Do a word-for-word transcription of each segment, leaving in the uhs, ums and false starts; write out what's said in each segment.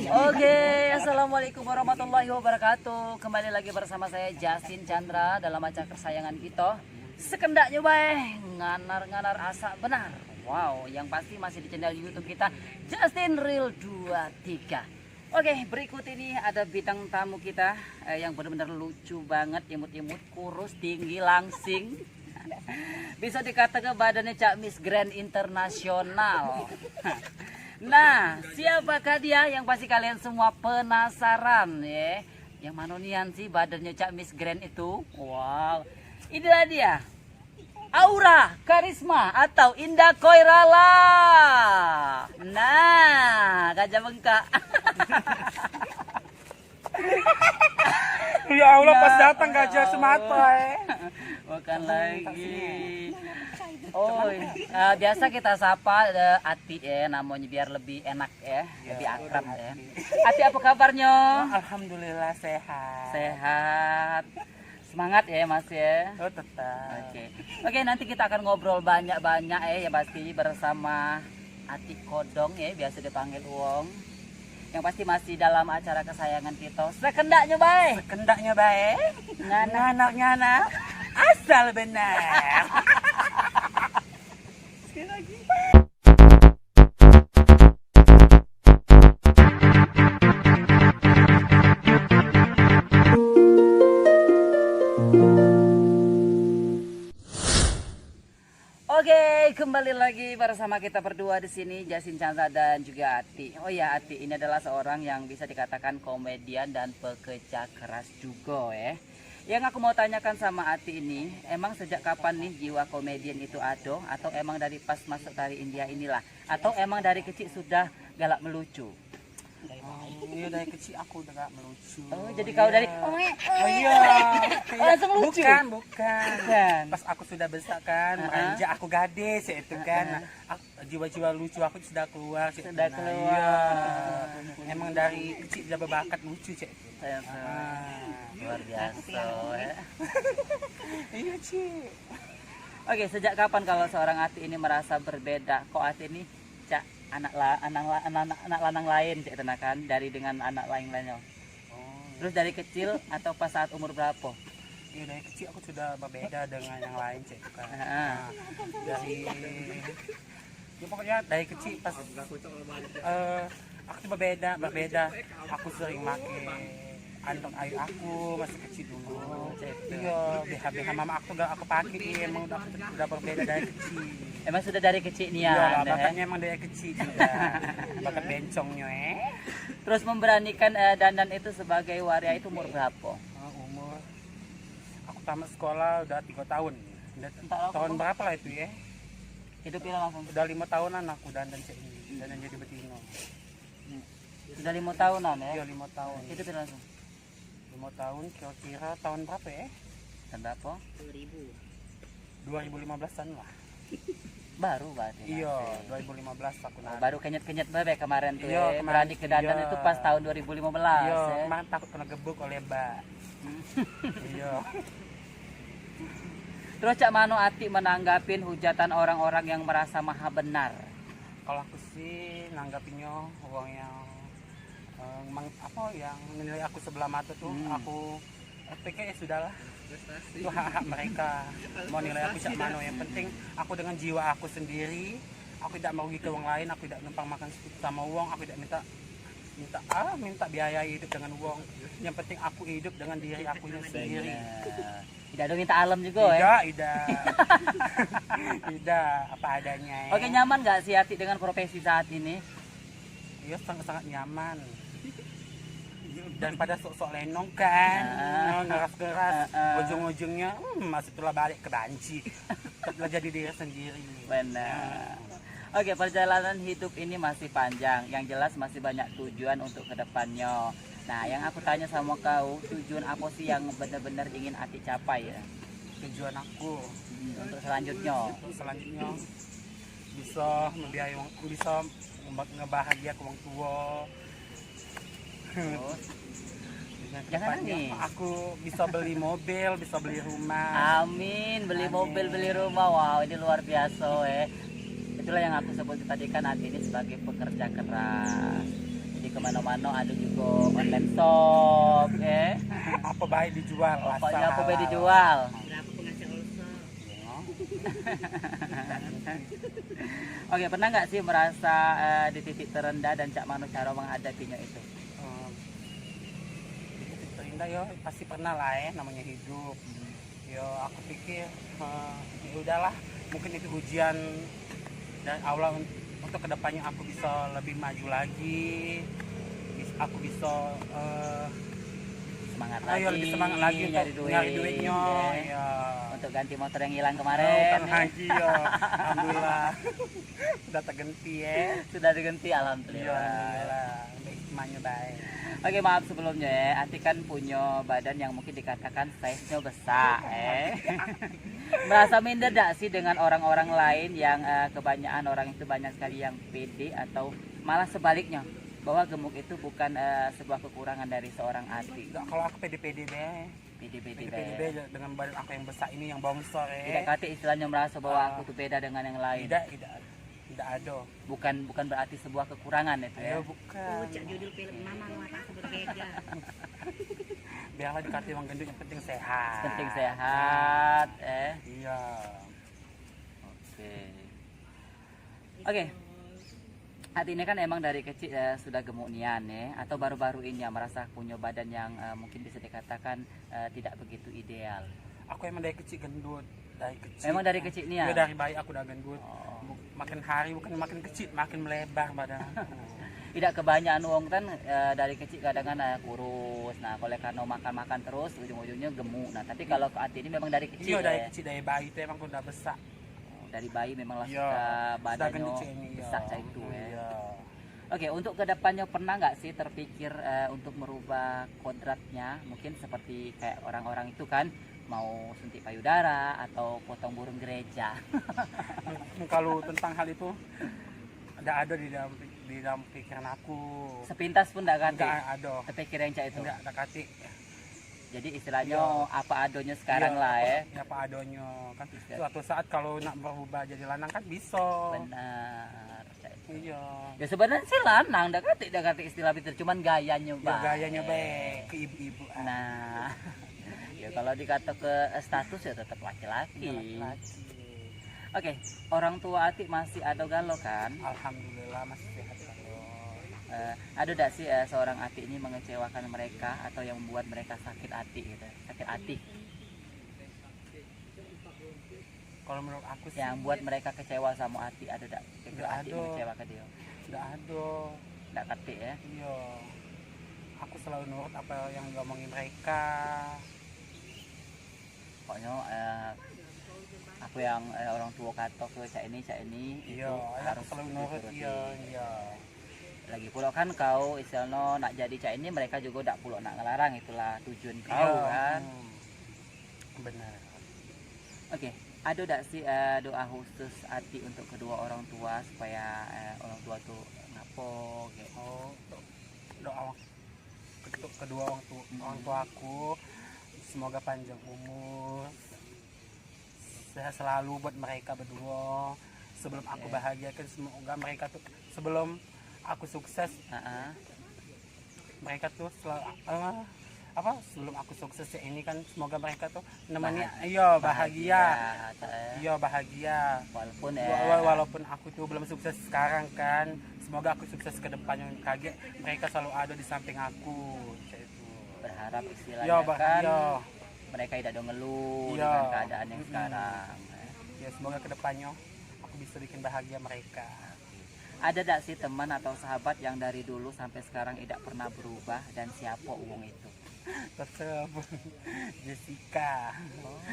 Oke, assalamualaikum warahmatullahi wabarakatuh. Kembali lagi bersama saya Justin Chandra dalam acara kesayangan kita. Sekendaknyo bae, nganar-nganar asak benar. Wow, yang pasti masih di channel YouTube kita, Justin Real dua tiga. Oke, berikut ini ada bintang tamu kita, eh, yang benar-benar lucu banget, imut-imut, kurus, tinggi, langsing. Bisa dikatakan badannya cak Miss Grand Internasional. Nah, siapakah dia? Yang pasti kalian semua penasaran, ya. Yang mano nian sih badannya cak Miss Grand itu? Wow. Inilah dia. Aura, karisma, atau Indah Koirala. Nah, gajah bengkak. Ya Allah, pas datang gajah semata, eh. Bukan lagi. Oh, eh, biasa kita sapa, eh, Ati, eh, namanya, biar lebih enak, eh, lebih akrab, eh. Ati, apa kabarnya? Alhamdulillah, sehat. Sehat. Semangat ya, Mas, ya. Oh, tetap. Oke. Oke, nanti kita akan ngobrol banyak-banyak, eh, ya pasti, bersama Ati Kodong, ya, biasa dipanggil Uwong. Yang pasti masih dalam acara kesayangan kita. Sekendaknyo bae. Sekendaknyo bae. Nganak. Nganak-nganak. Asal benar. Sekali lagi. Oke, kembali lagi bersama kita berdua di sini, Justin Chandra dan juga Ati. Oh ya, Ati ini adalah seorang yang bisa dikatakan komedian dan pekerja keras juga, eh. Yang aku mau tanyakan sama Ati ini, emang sejak kapan nih jiwa komedian itu ada, atau emang dari pas masuk tari India inilah? Atau emang dari kecil sudah galak melucu? Oh, iya, dari kecil aku udah galak melucu. Oh, jadi kau dari, oh, iya. Langsung lucu? Bukan, bukan. Bukan. Pas aku sudah besar kan, beranjak aku gadis, ya itu kan. Nah, ak-, jiwa-jiwa lucu aku sudah keluar, cek. Sudah keluar. Iya. Emang dari kecil sudah berbakat lucu, cek. Luar biasa, ya. Iya, cek. Oke, sejak kapan kalau seorang Ati ini merasa berbeda? Kok Ati ini cak anak la-, anak la-, anak, anak lanang lain, cek itu nah kan, dari dengan anak lain lainnya. Oh. Terus dari kecil atau pas saat umur berapa? Iya, dari kecil aku sudah berbeda dengan yang lain, cek itu kan. Heeh. Nah, dari, ya pokoknya dari kecil pas, eh, aku tuh berbeda, berbeda. Aku sering make andok ayuk aku masih kecil dulu. Oh, cek itu. Iya, B H B H mama aku gak aku pakai, iya, emang udah, udah berbeda dari kecil. Emang sudah dari kecil nian, iya lah, eh? Bakatnya emang dari kecil sudah. Bakat bencongnya, eh. Terus memberanikan, eh, dandan itu sebagai waria itu umur berapa? Oh, umur, aku tamat sekolah udah tiga tahun. Udah tahun berapa lah itu, ya? Hidup ya langsung. Udah lima tahunan aku dandan cek ini, dandan jadi betino. Sudah lima tahunan, ya? Iya, lima tahun. Hidup ya langsung. Lima tahun, kira-kira tahun berapa, ya? Tahun berapa? Dua ribu. Dua ribu lima belasan lah. Baru berarti. Iya, masih. Dua ribu lima belas aku. Oh, nah, baru kenyet-kenyet bae kemarin tuh, iya, ya. Kemarin, berani ke dandan, iya, itu pas tahun dua ribu lima belas, iya, ya. Kemarin takut kena gebuk oleh Mbak. Iya. Terus cak mano Ati menanggapin hujatan orang-orang yang merasa maha benar? Kalau aku sih nanggapinnya orang yang, eh, meng-, apa, yang menilai aku sebelah mata tuh, hmm, aku pikir ya sudahlah. Itu hak-hak mereka mau nilai aku cak mano. Yang penting aku dengan jiwa aku sendiri, aku tidak merugikan orang lain, aku tidak numpang makan sama uang, aku tidak minta, minta, ah, minta biaya hidup dengan uang. Yang penting aku hidup dengan diri aku sendiri. Benar. Tidak ada minta alam juga, ya? Tidak, tidak. Tidak, apa adanya, ya. Oke, nyaman nggak sih Ati dengan profesi saat ini? Iya, sangat-sangat nyaman. Daripada sok-sok lenong kan, ah, ngeras-ngeras, ah, ah, ujung-ujungnya, hmm, masih tulah balik ke banci. Tetaplah jadi diri sendiri. Benar. Oke, perjalanan hidup ini masih panjang. Yang jelas masih banyak tujuan untuk kedepannya. Nah, yang aku tanya sama kau, tujuan apa sih yang benar-benar ingin Ati capai, ya? Tujuan aku. Hmm, untuk selanjutnya. Untuk selanjutnya bisa membiayai wong, bisa ngebahagiakan wong tua. Oh. Jangan nangis. Aku bisa beli mobil, bisa beli rumah. Amin, beli mobil, beli rumah. Wow, ini luar biasa, eh. Itulah yang aku sebut tadi kan, Ati ini sebagai pekerja keras. Jadi Kemano-mano ada juga online shop, eh. Apa baik dijual, pokoknya apa baik dijual. Oke, pernah nggak sih merasa eh, di titik terendah dan cak mano cara menghadapinya itu? Eh, di titik terendah ya pasti pernah lah, eh, namanya hidup. Ya, aku pikir eh, ya udahlah, mungkin itu ujian dari Allah un- untuk kedepannya aku bisa lebih maju lagi, bis- aku bisa eh, Semangat ah, ya, lagi, lebih semangat lagi nyari untuk duit, nyari duitnya. Ya. Ya. Untuk ganti motor yang hilang Oh, kemarin. kan lagi ya. Alhamdulillah. Sudah terganti ya. Sudah diganti, Iya, alhamdulillah. Alhamdulillah. Baik, semuanya baik. Oke, maaf sebelumnya ya, Ati kan punya badan yang mungkin dikatakan size-nya besar, eh. Merasa minder dak sih dengan orang-orang lain yang eh, kebanyakan orang itu banyak sekali yang pede atau malah sebaliknya bahwa gemuk itu bukan eh, sebuah kekurangan dari seorang Ati. Enggak, kalau aku pede-pede deh. Pede-pede Pede-pede bae. Deh dengan badan aku yang besar ini, yang bongsor ya. Tidak kate istilahnya merasa bahwa Ah. aku tuh beda dengan yang lain. Tidak, tidak. Tidak ada. Bukan bukan berarti sebuah kekurangan itu ya. Ya bukan. Cak judul film Mamang Mata Aku Berbeda. Biarlah dikata orang gendut, yang penting sehat. Penting sehat, eh. Iya. Oke. Oke. Ati ini kan emang dari kecil eh, sudah gemuk nian ya, atau baru-baru ini ya merasa punya badan yang eh, mungkin bisa dikatakan eh, tidak begitu ideal. Aku emang dari kecil gendut, dari kecil. Emang dari kecil nian? Ya, dari bayi aku udah gendut. Oh. Bu- Makin hari bukan makin kecil, makin melebar badan aku. Tidak kebanyakan wong kan eh, dari kecil kadang kan eh, kurus. Nah, oleh karena makan-makan terus ujung-ujungnya gemuk. Nah, tapi kalau Ati ini memang dari kecil Iya, dari ya. kecil, dari bayi itu emang aku udah besar. Dari bayi memang lah Iya. eh, Sudah badannya gendut cak ini, iya. Besar cak itu ya. Iya. Oke, untuk kedepannya pernah nggak sih terpikir eh, untuk merubah kodratnya, mungkin seperti kayak orang-orang itu kan mau suntik payudara atau potong burung gereja? Kalau tentang hal itu, tidak ada di dalam di dalam pikiran aku. Sepintas pun nggak kate Enggak ada. Terpikir yang cak itu. Enggak ada kate. Jadi istilahnya Iya. Apa adanya sekarang Iya, lah apa- ya. Apa adanya kan. Bisa. Suatu saat kalau nak berubah jadi lanang kan bisa. Benar. Cak itu. Iya. Ya sebenarnya sih lanang, ndak kate, ndak kate istilah pinter, cuman gayanya Ya, baik. Gayanya baik ke ibu-ibu. Ah. Nah, ya kalau dikata ke status ya tetap laki-laki. Iya, laki-laki. Oke, orang tua Ati masih ada galo kan? Alhamdulillah masih sehat kalau. Eh, ada dak sih eh, seorang Ati ini mengecewakan mereka atau yang membuat mereka sakit hati gitu, sakit hati? Kalau menurut aku sih Yang buat mereka kecewa sama Ati ada dak? Kira Nggak Ati ada. Mengecewakan dia. Nggak ada. Ndak kate ya. Iya. Aku selalu nurut apa yang diomongin mereka. Pokoknya eh, aku yang eh, orang tua kata ke cak ini, cak ini itu Iya, aku harus selalu nurut dituruti. Iya, iya. Lagi pula kan kau istilahnya nak jadi cak ini, mereka juga dak pula nak ngelarang, itulah tujuan kau Iya, kan. Hmm. Benar. Oke, ada dak sih eh, doa khusus Ati untuk kedua orang tua supaya eh, orang tua tuh ngapo gitu? Oh, do- doa kedua orang tua, orang tua aku, semoga panjang umur, sehat selalu buat mereka berdua. Sebelum aku Oke. Bahagia kan, semoga mereka tuh, sebelum aku sukses, Heeh. Mereka tuh selalu eh, apa sebelum aku sukses ya ini kan, semoga mereka tuh nemenin Bahagia. Iya, bahagia. Atau, eh, Iya, bahagia. Walaupun ya Wa- wa- Walaupun aku tuh belum sukses sekarang kan, semoga aku sukses ke depannya. Kagek mereka selalu ada di samping aku, cak itu. Berharap istilahnya Iya, bah- kan iya. Mereka tidak ada ngeluh Iya. Dengan keadaan yang Mm-mm. sekarang. Ya, semoga ke depannya aku bisa bikin bahagia mereka. Ada dak sih teman atau sahabat yang dari dulu sampai sekarang tidak pernah berubah, dan siapa uang itu? Tetep Jessica.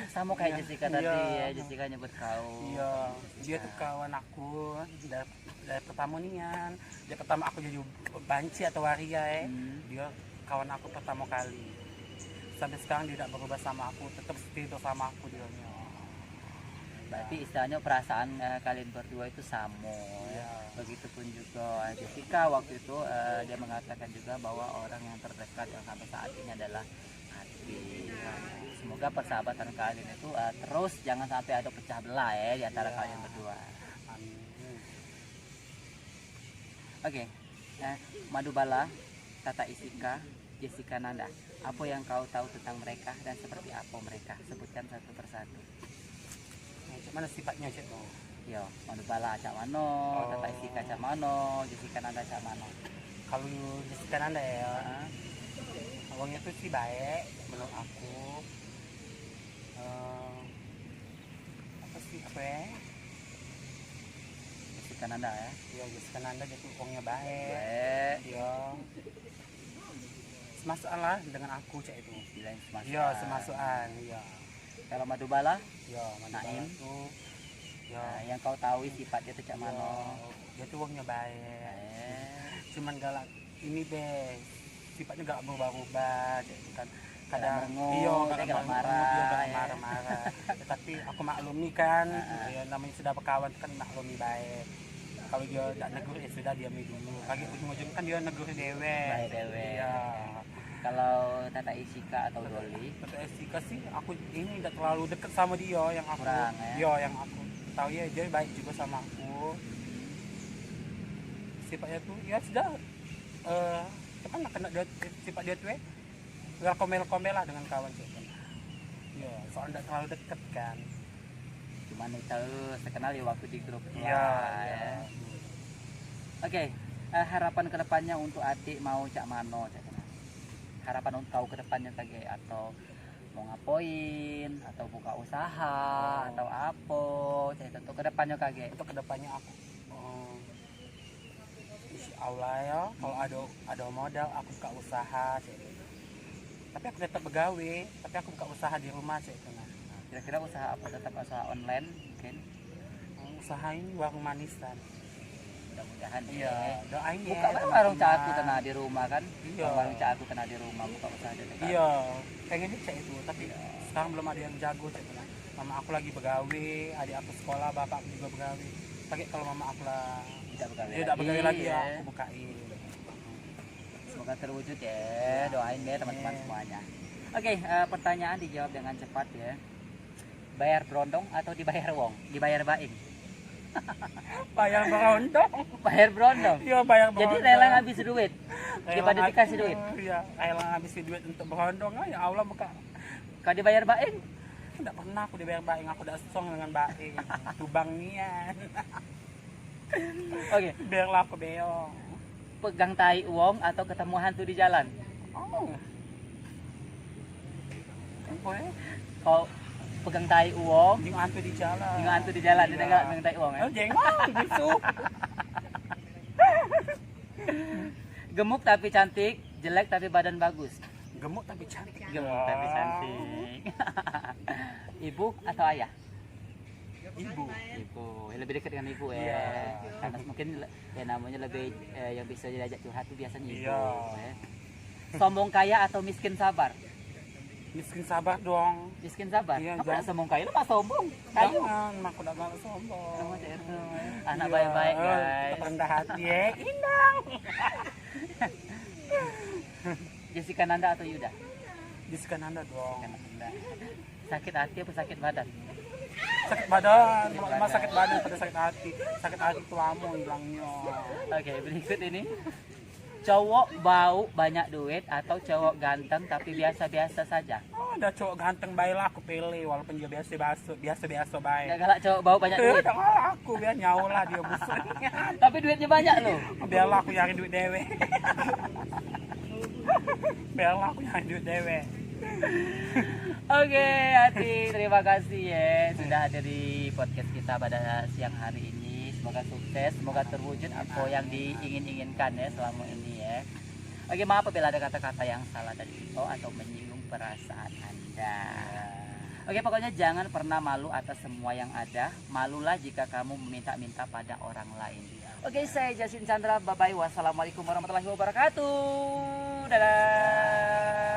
Sama kayak Jessica tadi Iya. Ya, Jessica nyebut kau. Iya, dia tuh kawan aku dari, dari pertama nian. Dia pertama aku jadi banci atau waria, eh. Hmm. Dia kawan aku pertama kali. Sampai sekarang dia tidak berubah sama aku, tetap setia sama aku dia. Berarti istilahnya perasaan eh, kalian berdua itu sama. Iya. Begitupun juga Jessica waktu itu eh, dia mengatakan juga bahwa orang yang terdekat yang sampai saat ini adalah Ati. Semoga persahabatan kalian itu eh, terus, jangan sampai ada pecah belah ya di antara Iya. Kalian berdua. Amin. Oke. Eh, Madubala, Tata Isika, Jessica Nanda. Apa yang kau tahu tentang mereka dan seperti apa mereka? Sebutkan satu persatu. Cak mano sifatnyo cak tu? Yo, Madubala cak mano, Oh. Tata Isika cak mano, Jessica Nanda cak mano? Kalau Jessica Nanda ya, Heeh. Wongnya tuh sih baik menurut aku. Eh, apa sih kue? Jessica Nanda ya. Ya, Jessica Nanda jadi wongnya baik. Baik. Ya. Semasukan lah dengan aku cak itu. Bilang semasukan. Ya, semasukan, ya. Kalau Madubala? Ya, Madubala Naim. Tuh. Ya. Nah, yang kau tahu sifat dia tuh cak Ya, mano? Dia tuh wongnya baik. Eh. Cuman galak ini deh, sifatnya galak berubah-ubah cak itu kan. Galak Kadang merengut, iyo, dia galak galak merengut, marah, iyo, galak ya. Marah-marah. Tetapi aku maklumi kan, Heeh. Ya namanya sudah berkawan kan maklumi baik. Kalau dia tak negur ya sudah diami dulu. Lagi ujung-ujung kan dia negur dewek. Baik dewek. Iya. Kalau Tata Isika atau Doli? Tata Isika sih aku ini nggak terlalu deket sama dia yang aku Kurang, ya? Iya, yang aku tahu ya dia baik juga sama aku. Sifatnya tuh ya sudah eh apa nak kena dia sifat dia tuh ya komel-komel lah dengan kawan cek kan. Ya, soalnya nggak terlalu deket kan. Cuman itu sekenal ya waktu di grup Iya, lah, iya. Ya. Oke, eh, harapan kedepannya untuk adik mau cak mano cak kena? Harapan untuk kau kedepannya kage atau mau ngapoin atau buka usaha Oh. Atau apo cak itu untuk kedepannya kage? Untuk kedepannya aku oh, insya Allah ya kalau ada ada modal aku buka usaha cak itu. Tapi aku tetap begawe, tapi aku buka usaha di rumah cak itu nah. Kira-kira usaha apa? Tetap usaha online mungkin? Usaha ini warung manisan. Mudah-mudahan Iya, ya. Doain ya. Buka bae warung cak aku kena di rumah kan. Iya. Warung cak aku kena di rumah buka usaha dulu kan. Iya, pengen cak itu, tapi Iya. Sekarang belum ada yang jago cak itu nah. Mama aku lagi begawe, adik aku sekolah, bapak aku juga begawe. Pakai kalau mama aku lah tidak begawe, tidak begawe lagi ya, aku bukain. Semoga terwujud ya. Doain ya teman-teman semuanya. Oke, eh, pertanyaan dijawab dengan cepat ya. Bayar berondong atau dibayar wong? Dibayar baing. Bayar berondong. Bayar berondong. Iya, bayar berondong. Jadi rela ngabis duit daripada dikasih duit. Iya, rela ngabis duit untuk berondong. Ya Allah buka. Kau dibayar baing? Tidak pernah aku dibayar baing, aku dak song dengan baing. Tubang nian. Oke. Biarlah aku beong. Pegang tai uwong atau ketemu hantu di jalan? Oh. Apa ya? Kau pegang tai uwong. Jenguk hantu di jalan. Jenguk hantu di jalan, dia galak pegang tai uwong ya? Oh, jenguk, bisu. Gemuk tapi cantik, jelek tapi badan bagus. Gemuk tapi cantik. Gemuk tapi cantik. Ibu atau ayah? Ibu. Ibu. Ya, lebih dekat dengan ibu ya. Iya. Karena mungkin le- ya namanya lebih eh, yang bisa diajak curhat tuh biasanya ibu. Iya. Ya. Sombong kaya atau miskin sabar? Miskin sabar dong. Miskin sabar? Iya, aku nak sombong kaya, lu mak sombong. Kayu. Jangan, aku dak galak sombong. Sama cak itu. Anak baik-baik, guys. Rendah hati ya, indah. Jessica Nanda atau Yuda? Jessica Nanda dong. Jessica Nanda. Sakit hati apa sakit badan? Sakit badan, kalau emas sakit badan pada sakit hati. Sakit hati itu lama hilangnya. Oke, berikut ini. Cowok bau banyak duit atau cowok ganteng tapi biasa-biasa saja? Oh, ada cowok ganteng bae lah aku pilih walaupun dia biasa-biasa, biasa-biasa bae. Gak galak cowok bau banyak duit. Dak galak aku biar nyawa lah dia busuk. Tapi duitnya banyak loh. Biarlah aku nyari duit dewek. Biarlah aku nyari duit dewek. Oke, Ati, terima kasih ya sudah hadir di podcast kita pada siang hari ini. Semoga sukses, semoga terwujud apa yang diingin-inginkan ya selama ini ya. Oke, maaf apabila ada kata-kata yang salah dari Ito atau menyinggung perasaan Anda. Oke, pokoknya jangan pernah malu atas semua yang ada. Malulah jika kamu meminta-minta pada orang lain. Oke, saya Jasin Chandra. Bye bye. Wassalamualaikum warahmatullahi wabarakatuh. Dadah.